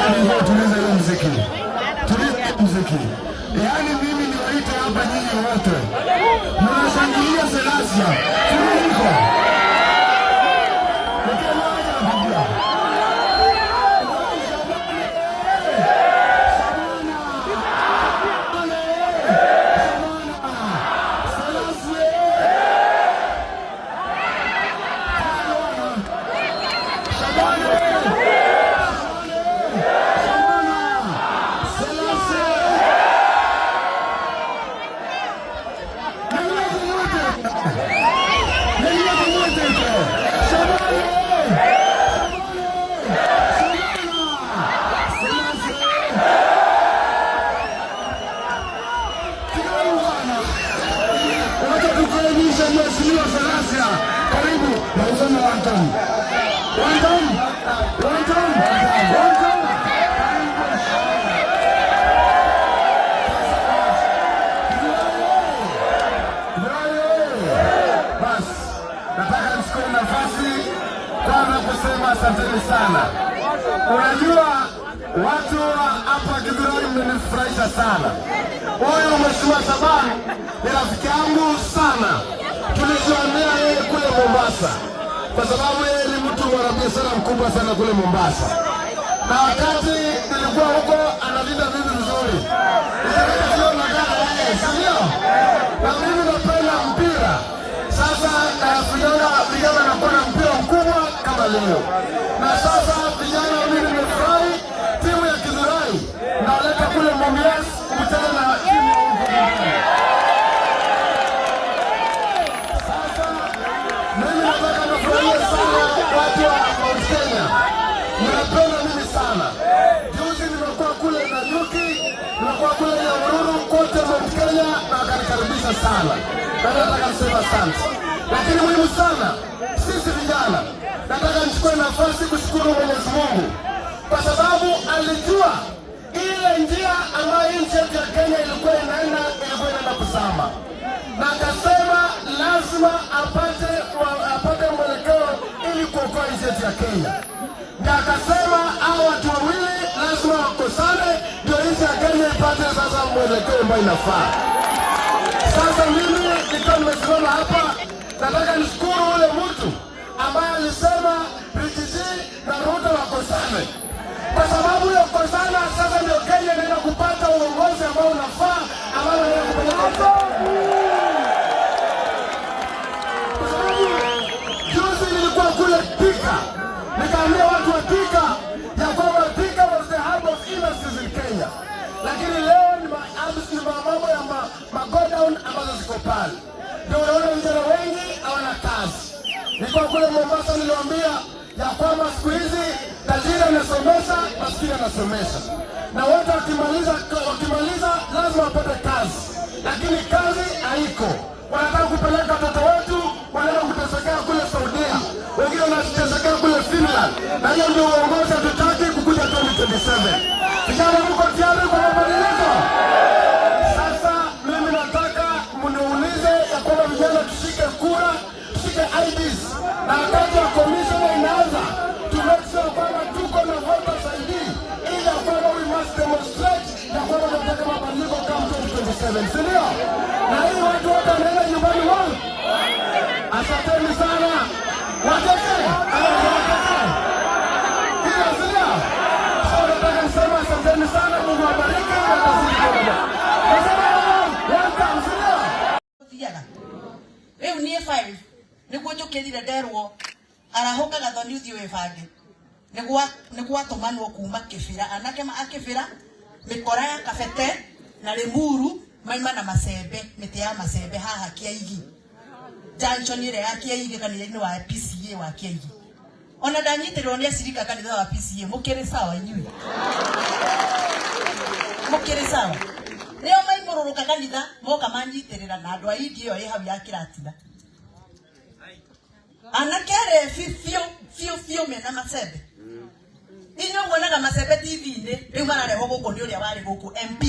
Tuliza hiyo muziki, tuliza hiyo muziki. Yaani mimi niwaite hapa nyinyi wote mnashangilia Salasya kuliko napigia. Wacha tukaribishe Mheshimiwa Salasya. Karibu na useme one time. One time. One time. One time. Bas, nataka nichukue nafasi kwanza kusema asanteni sana. Unajua watu wa hapa Githurai mmenifurahisha sana. Huyu Mheshimiwa Shaban ni rafiki yangu sana, tulijuania yeye kule Mombasa, kwa sababu yeye ni mtu mwanabiashara mkubwa sana kule Mombasa, na wakati nilikuwa huko analinda mimi vizuri, nakaa yeye, si ndio? Na mimi napenda mpira. Sasa vijana wanakuwa na mpira mkubwa kama leo, na sasa vijana, mimi nimefurahi timu ya Githurai naleta kule Mumias kucheza na timu ya huko. Sasa mimi nataka nifurahie sana watu wa Mount Kenya, mnapenda mimi sana. Juzi nimekuwa kule Nanyuki, nimekuwa kule Nyahururu, kote Mount Kenya na wakanikaribisha sana, na nataka niseme asante. Lakini muhimu sana, sisi vijana, nataka nichukue nafasi kushukuru Mwenyezi Mungu kwa sababu alijua ile njia ambayo nchi yetu ya Kenya ilikuwa inaenda kuzama, na akasema lazima apate mwelekeo ili kuokoa nchi yetu ya Kenya, na akasema hao watu wawili lazima wakosane ndio nchi ya Kenya ipate sasa mwelekeo ambayo inafaa. Sasa mimi nikiwa nimesimama hapa, nataka nishukuru ule mtu ambaye alisema Riggy G na Ruto wakosane, kwa sababu ya kukosana sasa ndio Kenya inaenda kupata uongozi ambao unafaa, ambao unaenda kupeleka, kwa sababu juzi nilikuwa kule Thika, nikaambia watu wa Thika ya kwamba Thika was the hub of industries in Kenya, lakini leo ni mambo ya ma godown ambazo ziko pale, ndio unaona vijana wengi hawana kazi. Nilikuwa kule Mombasa, niliwaambia ya kwamba siku hizi tajiri anasomesha, maskini anasomesha, na wote wakimaliza lazima wapate kazi, lakini kazi haiko. Wanataka kupeleka watoto wetu wanaenda kutesekea kule Saudia, wengine wanatesekea kule Finland, na hiyo ndio uongozi hatutaki kukuja 2027. Vijana, mko tayari kwa mabadiliko? Sasa mimi nataka mniulize ya kwamba vijana tushike kura, tushike IDs, na wakati wa commission inaanza to make sure kwamba tuko na voters ID, ili ya kwamba we must demonstrate ya kwamba tunataka mabadiliko kama 2027, si ndio? Na hii watu wote wanaenda nyumbani wao. Asanteni sana. Wateke, wateke. Ndio, si ndio? So nataka niseme asanteni sana, Mungu awabariki na tazidi kuendelea. Nasema welcome, si ndio? Thiaga riu nie 5 niguo njukirire nderwo arahũka Gathoni ũthiĩ wĩbange nĩ gwatũmanwo kuma Kĩbĩra, anake a Kĩbĩra, mĩkora ya Kabete na Limuru maima na macembe, mĩtĩ ya macembe haha Kĩaigi junction ĩrĩa ya Kĩaigi, kanitha-inĩ wa PCA wa Kĩaigi. Ona ndanyitĩrĩrwo nĩ acirika kanitha wa PCA. Mũkĩrĩ sawa inyuĩ? Mũkĩrĩ sawa? Nĩo maimũrũrũka kanitha moka manyitĩrĩra na andũ a indi ĩyo ĩ hau ya Kĩratina, anake arebi biũ biũ biũ mena macembe. Inyuĩ muonaga macembe TV-inĩ, rĩu mararehwo gũkũ nĩ ũrĩa warĩ gũkũ MP,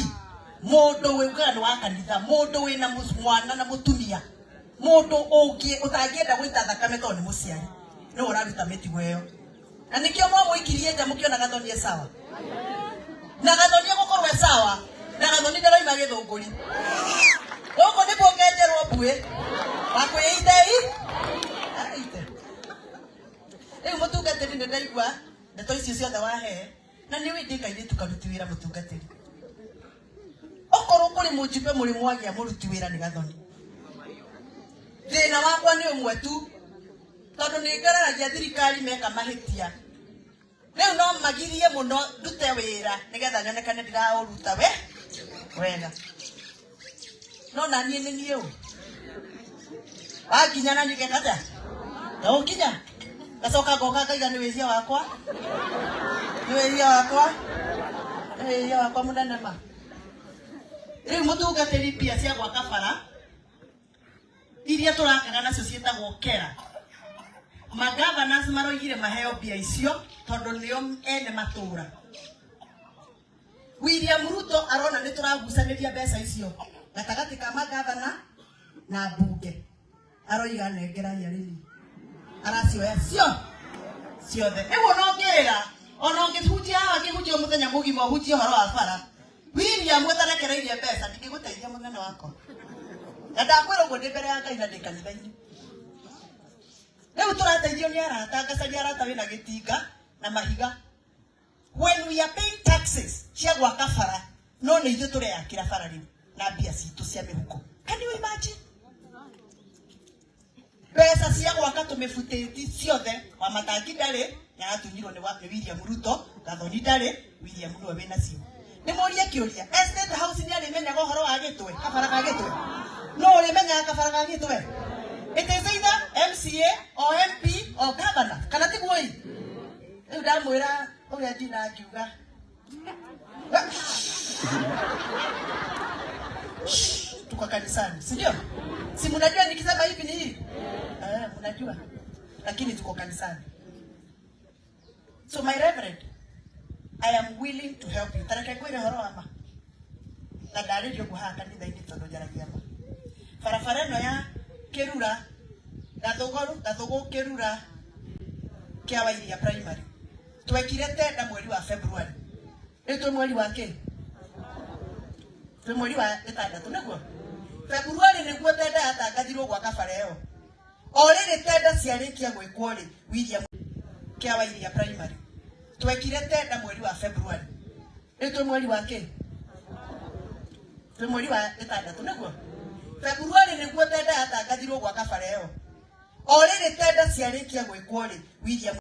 mũndũ wĩugaga nĩ wa kanitha, mũndũ wĩna mwana na mũtumia, mũndũ ũngĩ ũtangĩenda gũita thakame tondũ nĩ mũciari, nĩwe ũraruta mĩtigo ĩyo, na nĩkĩo mwamũikirie nja mũkĩona Gathoni e sawa. Na Gathoni egukorwo e sawa, na Gathoni ndaroima Gĩthũngũri. Gũkũ nĩkuo ngenjerwo mbuĩ wa kwĩitei aite. Rĩu mũtungatĩri nĩ ndaigua ndeto icio ciothe wahe, na nĩ ũĩ ndĩ kairĩtu karuti wĩra mũtungatĩri. Okorwo kũrĩ mũjumbe mũrĩ mwagĩa mũruti wĩra nĩ Gathoni. Thĩna wakwa nĩ ũmwe tu, tondũ nĩ ngararagia thirikari meka mahĩtia. Rĩu no magirie mũno ndute wĩra nĩgetha nyonekane ndiraũruta we wega. No na niĩ nĩ niĩ ũ wakinya na niĩ ngeka atĩa? Ndaũkinya ngacoka ngoka ngaiga nĩ wĩhia wakwa, nĩ wĩhia wakwa, nĩ wĩhia wakwa mũnene ma. Rĩu mũtungatĩri mbia cia gwaka bara iria tũrakaga nacio ciĩtagwo kera. Magavanasi maroigire maheo mbia icio tondũ nĩo ene matũra. William Ruto arona nĩ tũragucanĩria mbeca icio gatagatĩ ka magavana na mbunge, aroiga nengerai arĩmi, aracioya cio ciothe. Rĩu ona ũngĩrĩra, ona ũngĩhunjia haha, ngĩhunjia mũthenya mũgima ũhunjie ũhoro wa bara, William ũtarekereirie mbeca ndingĩgũteithia mũnene wakwa, na ndakwĩra ũguo ndĩ mbere ya Ngai na ndĩ kanitha-inĩ. Rĩu tũrateithio nĩ arata, ngacaria arata wĩna gĩtinga na mahiga. When we are paying taxes cia gwaka bara, no nĩ ithuĩ tũreyakĩra bara rĩu na mbia citũ cia mĩhuko. Can you imagine? Mbeca cia gwaka tũmĩbutĩti ciothe, wa Matangi ndarĩ, yaratunyirwo nĩ William Ruto, Gathoni ndarĩ, William nĩwe wĩnacio. Ndĩmũrie kĩũria, Estate House nĩ arĩmenyaga ũhoro wa Gĩtwe, kabara ga Gĩtwe? No ũrĩmenyaga kabara ga Gĩtwe? It is either MCA or MP or governor, kana tiguo ĩ? Rĩu ndamwĩra ũrĩa Gina angiuga. Tuko kanisani, si ndio? Si mnajua nikisema hivi ni hii? Mnajua. Lakini tuko kanisani. So my reverend, I am willing to help you. Tareke ngwĩre ũhoro wa ma. Na ndarĩrio ũguo haha kanitha-inĩ tondũ njaragia ma. Barabara ĩno ya Kĩrura, Gathũgũ, Gathũgũ Kĩrura, kĩa Wairia Primary. Twekire tenda mweri wa February. Rĩu twĩ mweri wa kĩ? Twĩ mweri wa ĩtandatũ nĩguo? February nĩguo tenda yatangathirwo gwaka bara ĩyo. O rĩrĩ tenda ciarĩkia gwĩkwo rĩ, William kĩa Wairia Primary. Twekire tenda mweri wa February. Rĩu twĩ mweri wa kĩ? Twĩ mweri wa ĩtandatũ nĩguo? February nĩguo tenda yatangathirwo gwaka bara ĩyo. O rĩrĩ tenda ciarĩkia gwĩkwo rĩ, William